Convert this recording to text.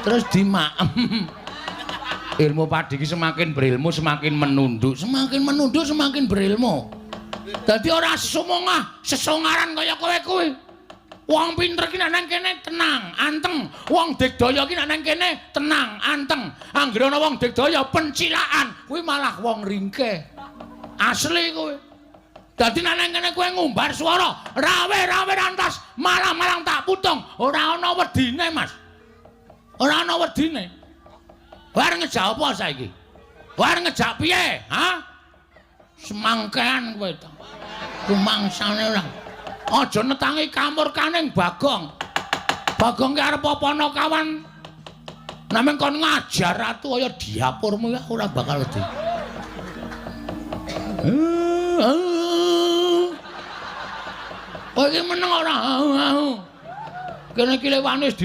Terus dimaem. Ilmu padi ki semakin berilmu semakin menunduk, semakin menunduk semakin berilmu. Dadi ora sumongah, sesongaran kaya kowe kuwi. Wong pinter ki nek nang kene tenang, anteng. Wong digdaya ki nek nang kene tenang, anteng. Anggere ana wong digdaya pencilaan, kuwi malah wong ringkeh. Asli kuwi. Dadi nek nang kene kowe ngumbar swara, rawe-rawe rantas, malang-malang tak putung, ora ana wedine, Mas. Ora ana wedine. War ngejak apa saiki? War ngejak piye? Ha? Semangkean kowe ta. Rumangsane ora. Aja netangi kamurkaning Bagong. Bagong ki arep apa ana kawan. Namung kon ngajar ratu kaya diapurmu ya ora bakal wedi. Kowe iki meneng ora? Kene iki lewane wis.